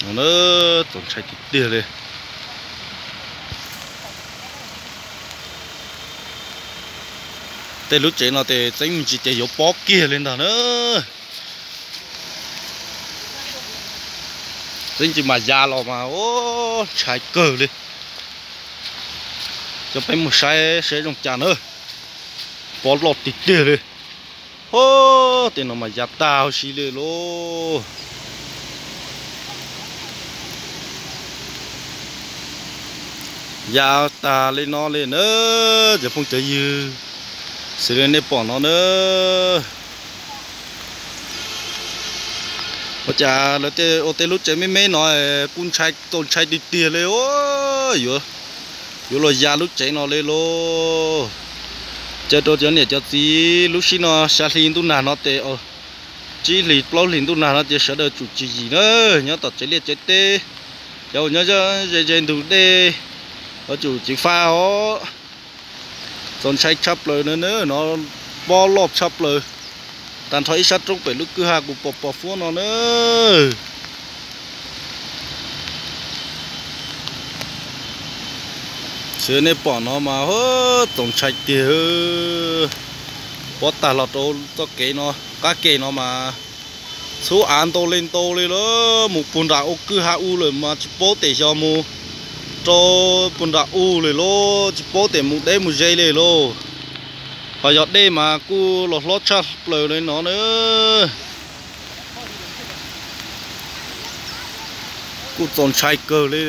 No na, txaus ntshai tiag tiag li. Tej lub tsev no ces txeeb me ntsis ces yuav pob kiag li ntag na. Txeeb ntsis mas ya los mas ntshai kawg li. Coj peb mus saib saib zoo cas na. Pob loj tiag tiag li. Ho, tej no mas ya tag huv si li lauj. Ya tag li no li na, cov phooj cov ywg, xws li nej pom no na. Ua cas lawv tej ua tej lub tsev me me no kuj ntshai, txaus ntshai tiag tiag li. Yuav, yuav luag ya lub tsev no li lauj. Caw rau cov niam cov txiv lub sij no xya hli ntuj nag no ces, tsib hlis plaub hlis ntuj nag no ces sawv daws tsum tswm yim na, nyob tom tsev liaj tsev teb, cov uas nyob ze ze ntug dej, yuav tsum ceev faj os. Txaus ntshai tshaj plaws na, no pob loj tshaj plaws. Tag nrho ib sab roob pem lub kwj ha kuv pom pom fuab no na. Xws nej pom no mas txaus ntshai tiag. Pob tag los rau txoj kev no, qab ke no mas txhub av ntau li ntau li lawm, mus puag nram u kwj ha u lawm mas tsis paub tes xyov mus rau puag nram u li lauj, tsis paub tes mus deb mus ze li lauj. Ho yog dej mas kuj los hlob tshaj plaws li no na. Kuj txaus ntshai kawg li.